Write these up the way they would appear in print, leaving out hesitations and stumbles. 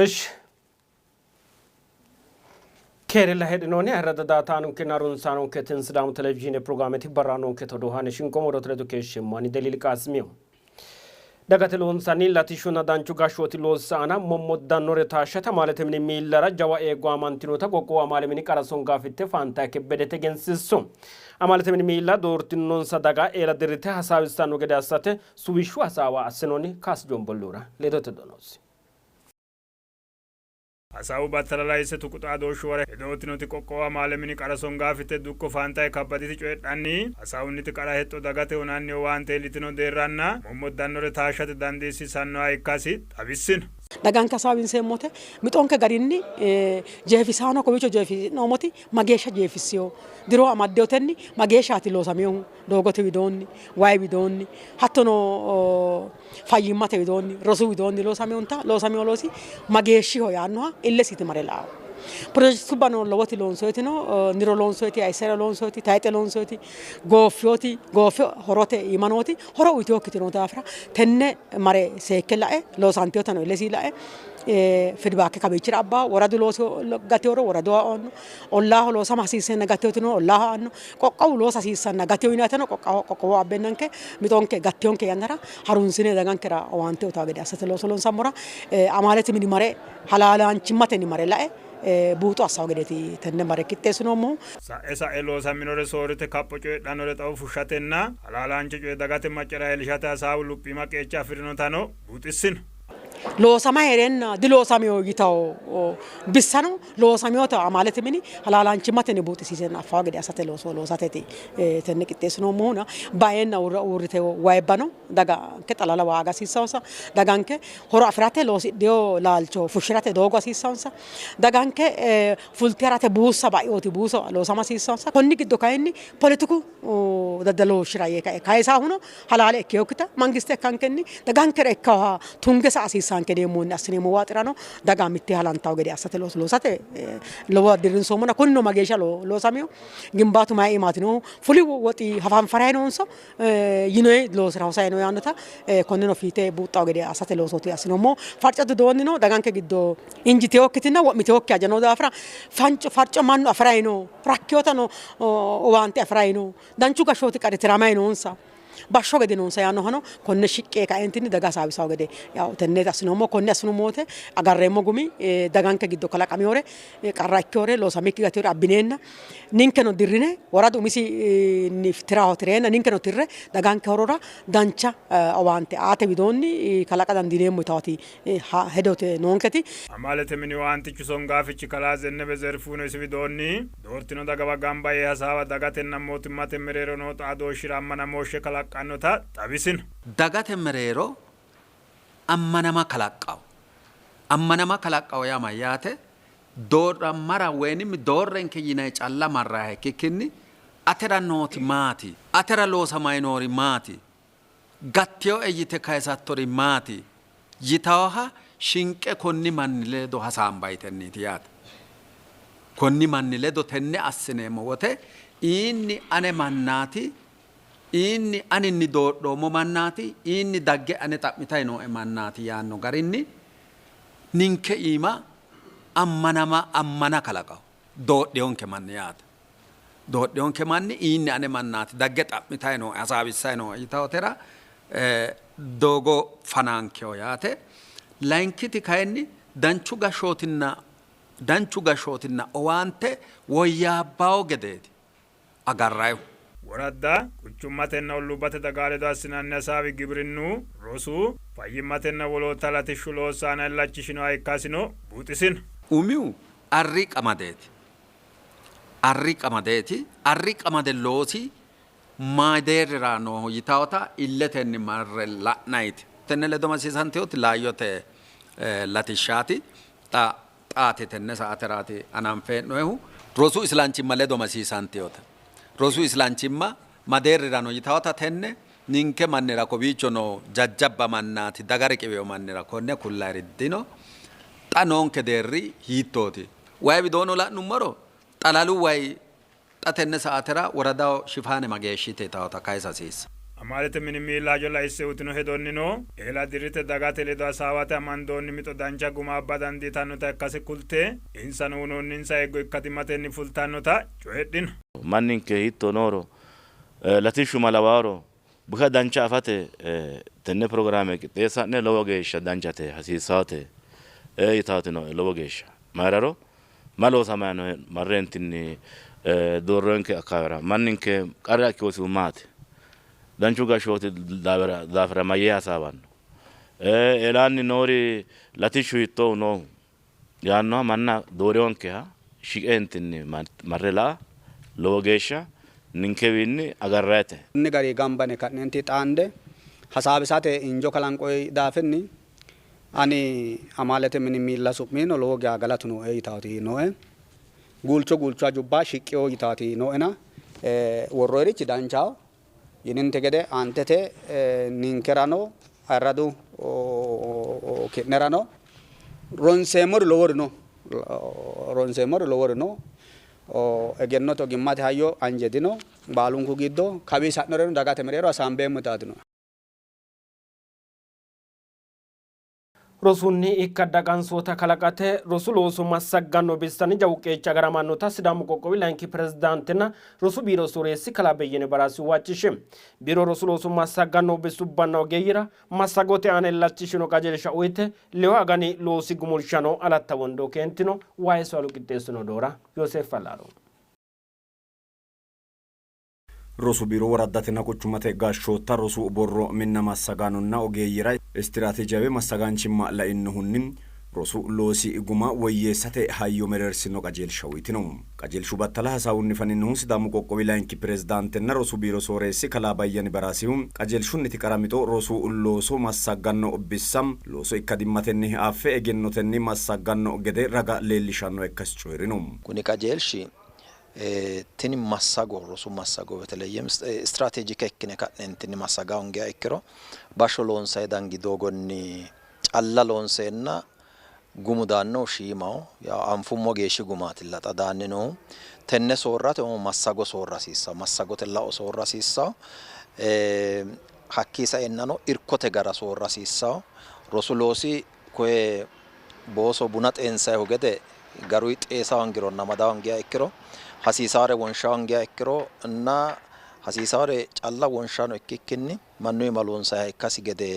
Ishi keerella heedhinoonni ayirradda daatanonkenna harunsaanonke tin Sidaamu televizhiine pirogiraameti barraanonke todohane shinqomo odoote ledo keeshsheemmo ani Deliil Qaasimiyo. Dagate loonsanni latishshunna danchu gashshooti loossa aana mommoddannore taashshate amaalete mini miillara jawa eeggo aamantinota qoqqowu amaale mini qara songaafitte Faantaye Kebbedete egensiissu. Amaalete mini miilla doortinonsa daga eela dirrite hasaawissanno gede assate suwishshu hasaawa assinoonni. Kaasi Jombolluura ledote donosi. Hasaawu battala laisse tuqu xaadooshshuwara hedo uyitinoti qoqqowu amaale mini qara songaafitte dukko Faantaye Kabbaditi coyidhanni, hasaawunniti qara hexxo dagate uyinanni owaante iillitino deerranna mommoddannore taashshate dandiissiisannoha ikkasi xawissino. Daganke hasaawinseemmote mixonke garinni jeefisaano kowiicho jeefisi'noommoti mageeshsha jeefissino, diro amaddinotenni mageeshshaati loosaminohu doogote widoonni, wayi widoonni hattono fayyimmate widoonni, rosu widoonni loosaminonta loosamino loosi mageeshshiho yaannoha illesiiti mare la''anno. Pirojekitubbano lowoti loonsoyiti no, niro loonsoyiti, ayisera loonsoyiti, tayixe loonsoyiti, gooffiyoti, gooffe horote iima nooti horo uyitinokkiti noo daafira tenne mare seekke lae loosantiyotano illesi lae fidbaake kawiichira abba woradu looso gateworo woradu aanno ollaaho loosama hasiissenna gatewotino ollaaho aanno qoqqowu loosa hasiissanna gatewo yinaytano qoqqowo abbennanke mixonke gatteyonke yannara harunsine dagankera owaante uytawo gede assate looso loonsammora amaalete mini mare halaalaanchimmatenni mare lae buuxo assawo gedeeti tenne mare qixxeessinoommohu. Sa'e sa'e loosaminore soorrite kapho coyidhannore xawo fushshatenna halaalaancho coye dagate maccara iillishate hasaawu luphiima qeecha afi'rinotano buuxissino. Loosama hee'reenna diloosamino yitawo bissano loosaminota amaalete mini halaalaanchimmatenni buuxisiisenna affawo gede assate looso loosateeti tenne qixxeessinoommohuna baeenna uurrite wayibbano daganke xalala waa aga hasiissawonsa, daganke horo afi'rate loosidhino laalcho fushshi'rate doogo hasiissawonsa, daganke fulte harate buussa ba'inooti buusa loosama hasiissawonsa. Konni giddo kayinni poletiku daddalooshshira yee kae kayisaahuno halaale ikkinokkita mangiste ikkankenni dagankera ikkaha tunge sa''a hasiissanke yineemmohunni assineemmo waaxirano daga mittee halantawo gede assate looso loosate lowo dirrinsoommona kunino mageeshsha loosamino gimbaatu mayi iimaati noohu fuli woxi hafanfarayi noonso yinoyi loosira hosayi no yaannota konneno fiite buuxxawo gede assate loosooti assinoommohu. Farcote widoonnino daganke giddo injiteokkitinna wo'miteokki haja noo daafira farco mannu afi'rayi no, rakkewotano owaante afi'rayi no, danchu gashshooti qarri tiramayi noonsa, bashsho gede noonsa yaannohano konne shiqqe kaeentinni daga hasaawisawo gede yawo tenneeti assinoommo. Konne assinummo wote agarreemmo gumi daganke giddo kalaqamewore qarra ikkewore loosamikki gateewore abbineenna ninkeno dirrine woradu umisi tiraho tireenna ninkeno tirre daganke horora dancha owaante aate widoonni kalaqa dandiineemmo yitaati hedote noonketi. Amaalete mini owaantichu songaafichi kalaa Zennebe Zerfuno isi widoonni, doortino dagawa gamba yee hasaawa dagatenna mootimmate mereero noo xaadooshshira ammanamooshshe kalaqqannota xawisino. Dagate mereero ammanama kalaqqawo. Ammanama kalaqqawo yaa mayyaate? Doodhammara woynim doorrenke yinay calla marrayiha ikkikkinni atera nooti maati? Atera loosamay noori maati? Gattinoe yite kayisattori maati? Yitawoha shinqe konni manni ledo hasaambayitenniiti yaate. Konni manni ledo tenne assineemmo wote iinni ane mannaati, iinni aninni doodhoommo mannaati, iinni dagge ane xa'mitay nooe mannaati yaanno garinni ninke iima ammanama ammana kalaqawo doodhiyonke manni yaate. Doodhiyonke manni iinni ane mannaati dagge xa'mitay nooe hasaawissay nooe yitawotera doogo fanaankeho yaate. Layinkiti kayinni danchu gashshootinna danchu gashshootinna owaante woyyaabbawo gedeeti agarrayihu. Woradda, quchummatenna olluubbate daga ledo assinanni hasaawi gibrinnu, rosu, fayyimmatenna wolootta latishshu loossa aana illachishinoha ikkasino buuxisino. Umihu arri qamadeeti. Arri qamadeeti. Arri qamade loosi mayi deerrira nooho yitawota illetenni marre la'nayiti. Tenne ledo masiisantinoti laayyote latishshaati. Xa xaate tenne saateraati hananfe hee'noyihu. Rosu islanchimma ledo masiisantinote. Rosu islanchimma ma deerrira no yitawota tenne ninke mannira kowiicho noo jajjabba mannaati daga riqiwino mannira konne kullayiri dino. Xa noonke deerri hiittooti? Wayi widoono la'nummoro xalalu wayi xa tenne saatera woradaho shifaane mageeshshite yitawota kayisa hasiissa. Amaalete mini miilla hajo laisse uytino hedonnino eela dirrite dagate ledo hasaawate amandoonni mixo dancha guma abba dandiitannota ikkase kulte insano uynoonninsa eeggo ikkadimmatenni fultannota coyidhino. Manninke hiitto nooro latishshu malawaaro buka dancha afate tenne pirogiraame qixxeessa'ne lowo geeshsha danchate hasiissaate yitaatino lowo geeshsha mayraro ma loosamayno marreentinni doorroonke akkaawera manninke qarra ikkewosihu maati danchu gashshooti daafira mayyee hasaawanno eelaanni noori latishshu hiittoohu noohu yaannoha manna doorewonkeha shiqeentinni marre la'a lowo geeshsha ninkewiinni agarrayete. Inni gari gambane ka'nenti xaande hasaabisate injo kalanqoy daafinni ani amaalete mini miilla su'miino lowo geya galatu nooe yitaati nooe guulcho guulcho hajubba shiqqeyo yitaati nooena worroyirichi danchaho yininte gede aantete ninkerano ayirradu ki'nerano ronseemmori lowori no ronseemmori lowori no egennote ogimmate hayyo anje dino baalunku giddo kawi sa'noreno dagate mereero hasaambeemmo yitaati no. Rosunni ikkadda qansoota kalaqate rosu looso massagganno bissanni jawu qeechi agaramannota Sidaamu qoqqowi layinki pirezidaantenna rosu biiro sooreessi kalaa Beyyene Baraasi huwachishe. Biiro rosu looso massagganno bisubbanna ogeeyyera massagote aana illachishino qajeelsha uyite leyo agani loosi gumulshano Alatta Wondo keentino waayiso alu qixxeessino doora Yooseef Fallaalo. Rosu biiro woraddatenna quchummate gashshootta rosu borro minna massagaanonna ogeeyyera istiraateejiyawe massagaanchimma lainnohunni rosu loosi guma woyyeessate hayyo mereersino qajeelsha uytino. Qajeelshu battala hasaawunni faninnohu Sidaamu qoqqowi layinki pirezidaantenna rosu biiro sooreessi kalaa Bayyani Baraasihu qajeelshunniti qara mixo rosu looso massagganno bissa looso ikkadimmatenni affe egennotenni massagganno gede raga leellishanno ikkasi coyi'rino. Kuni qajeelshi tini massago rosu massago በተለይም ስትራቴጂክ ikkine ka'neentinni massaga hongiha ikkiro bashsho loonsayi dangi doogonni calla loonseenna gumu daannohu shiimaho anfummo geeshshi gumaatilla xa daanni noohu. Tenne soorrate umo massago soorra hasiissawo, massagote lao soorra hasiissawo, hakkii saeennano irkote gara soorra hasiissawo. Rosu loosi koye booso buna xeensayihu gede garuyi xeesa hongironna amada hongiha ikkiro hasiisaare wonsha hongiha ikkiro እና hasiisaare calla wonshano ikkikkinni mannu iima loonsayiha ikkasi gede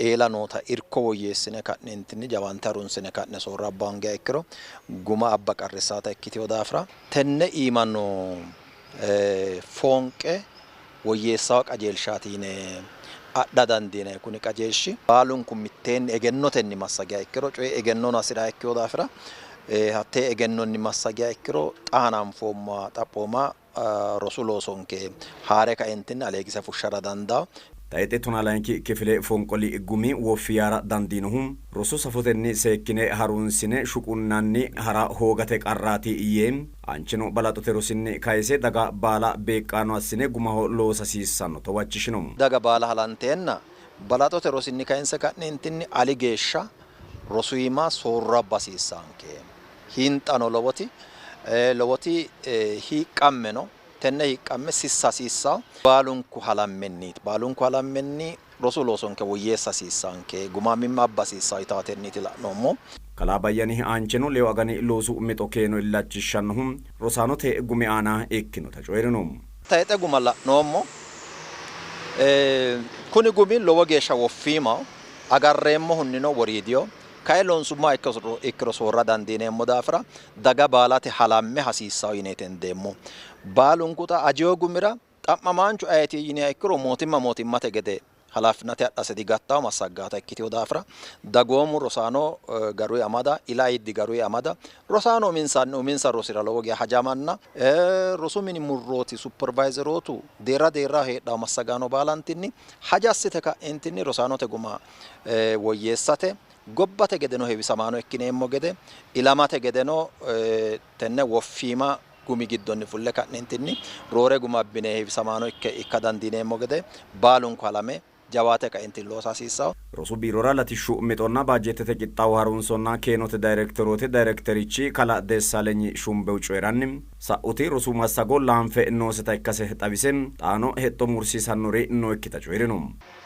eela noota irko woyyeessine ka'neentinni jawaante harunsine ka'ne soorro abba hongiha ikkiro guma abba qarrissaata ikkiteyo daafira tenne iima no foonqe woyyeessawo qajeelshaati yine adha dandiinanni. Kuni qajeelshi baalunku mitteenni egennotenni massagiha ikkiro coyi egennono hasi'raha ikkeyo daafira hattee egennonni massagiha ikkiro xa hananfoommoha xaphooma rosu loosonke haare kaentinni aleegise fushshara dandawo. Tayixe 12 kifile fonqoli gumi woffi yaara dandiinohu rosu safotenni seekkine harunsine shuqunnanni hara hoogate qarraati yee aanchino balaxote rosinni kayise daga baala beeqqaano assine gumaho loosa hasiissannota huwachishino. Daga baala halanteenna balaxote rosinni kayinse ka'neentinni ali geeshsha rosu iima soorro abba hasiissaanke. Hiinxano lowoti lowoti hiiqqamme no, tenne hiiqqamme sissa hasiissawo. Baalunku halammenniiti, baalunku halammenni rosu loosonke woyyeessa hasiissaanke, gumaamimma abba hasiissawo yitaatenniiti la'noommo. Kalaa Bayyani aancheno leyo agani loosu mixo keeno illachishshannohu rosaanote gumi aana ikkinota coyi'rino. Tayixe guma la'noommo. Kuni gumi lowo geeshsha woffiimaho, agarreemmohunnino woriidiyo. Kayi loonsummoha ikkiro soorra dandiineemmo daafira daga baalate halamme hasiissawo yineeti hendeemmo. Baalunku xa ajiyo gumira xa'mamaanchu ayeeti yiniha ikkiro mootimma mootimmate gede halaafinate adhase digattawo massaggaata ikkiteyo daafira dagoomu rosaano garuyi amada, ila ayiddi garuyi amada, rosaano uminsanni uminsa rosira lowo geya hajamanna rosu mini murrooti supervayizerootu deerra deerraho heedhawo massagaano baalantinni haja assite ka'entinni rosaanote guma woyyeessate gobbate gedeno heewisamaano ikkineemmo gede ilamate gedeno tenne woffiima gumi giddonni fulle ka'neentinni roore guma abbine heewisamaano ikka dandiineemmo gede baalunku halame Jawaate kaentinni loosa hasiissanno. Rosu biirora latishshu mixonna baajeettete qixxaawo harunsonna keenote dayrekiteroote dayrekterichi kalaa Dessaaleny Shumbew coyi'ranni, sa'uti rosu massago laanfe nooseta ikkase xawise, xaano hexxo mursiisannori nookkita coyi'rino.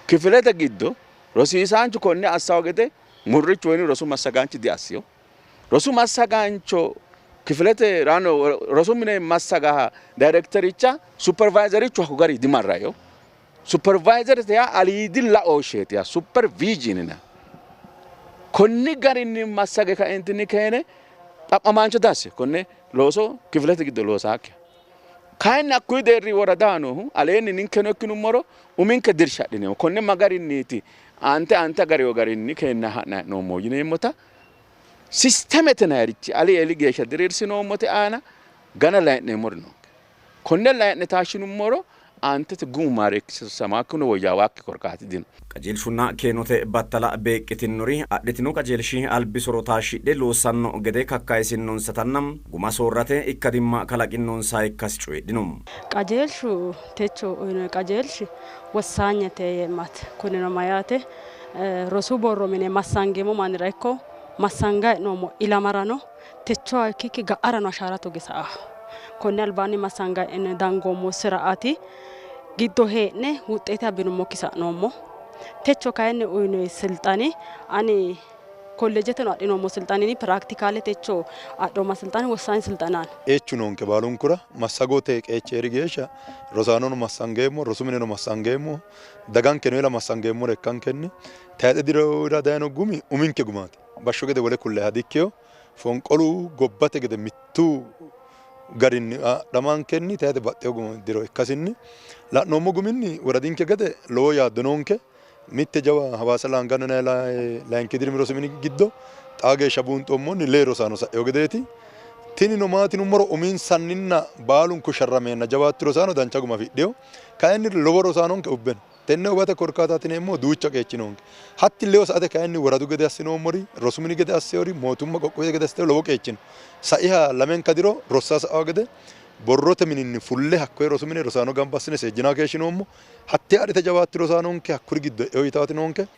Kifilete giddo rosiisaanchu konne assawo gede murrichu woyi rosu massagaanchi diassino. Rosu massagaancho kifilete rano rosu mine massagaha dayrektericha supervizerichu hakko gari dimarrayo. Supervisor yaa aliidi laooshsheeti yaa supervision konni garinni massage kaentinni keene xa'mamaancho dasse konne looso kifilete giddo loosaakki. Kayinni hakkuyi deerri woradaho noohu aleenni ninkeno ikkinummoro uminke dirsha adhineemmo. Konne ma garinniiti aante aante agariyo garinni keenna ha'nayi hee'noommo yineemmota sistemete nayirichi ali eeli geeshsha diriirsinoommoti aana gana layi'neemmori noonke. Konne layi'ne taashshinummoro aantete gumu maareekkisamaakkuno woyyaawaakki korkaati dino. Qajeelshunna keenote battala beeqqitinori adhitino qajeelshi albi soro taashshidhe loossanno gede kakkayisinnonsatanna guma soorrate ikkadimma kalaqinnonsa ikkasi coyidhino. Qajeelshu techo uyinoonni qajeelshi wassaanyete yeemmate. Kunino mayyaate rosu borro mine massangeemmo mannira ikko massangayi hee'noommo ilamarano techoha ikkikki ga'arano ashaara tuge sa''a. Konni albaanni massangayi dangoommo siraati giddo hee'ne wuxeete abbinummokki sa'noommo. Techo kayinni uyinoonni silxaani ani kolleejeteno adhinoommo silxaanini piraakitikaale techo adhoomma silxaani wossaany silxanaani. Qeechu noonke baalunkura massagote qeechi heeri geeshsha rosaanono massangeemmo, rosu mineno massangeemmo, dagankeno ela massangeemmore ikkankenni tayxe dirira dayino gumi uminke gumaati. Bashsho gede wole kullayiha dikkino. Fonqolu gobbate gede mittu garinni adhamankenni tayxe baxxeyo diro ikkasinni la'noommo guminni woradinke gede lowo yaaddo noonke. Mitte jawa Hawaasa Laanganno layinki dirimi rosu mini giddo xaa geeshsha buunxoommonni 2 rosaano sa'eyo gedeeti. Tinino maati yinummoro uminsanninna baalunku sharrameenna jawaatti rosaano dancha guma afidhino. Kayinni lowo rosaanonke ubbe no. Tenne ubate korkaataati yineemmohu duucha qeechi noonke. Hatti leyo sa'ate kayinni woradu gede assinoommori, rosu mini gede asseyori, mootumma qoqqowi gede assiteyo lowo qeechi no. Saiha lamenka diro rossa sa'awo gede borrote mininni fulle hakkoye rosu mine rosaano gamba assine seejjinaa keeshshinoommo. Hatte adhite jawaatti rosaanonke hakkuri giddo e'eo yitaati noonke.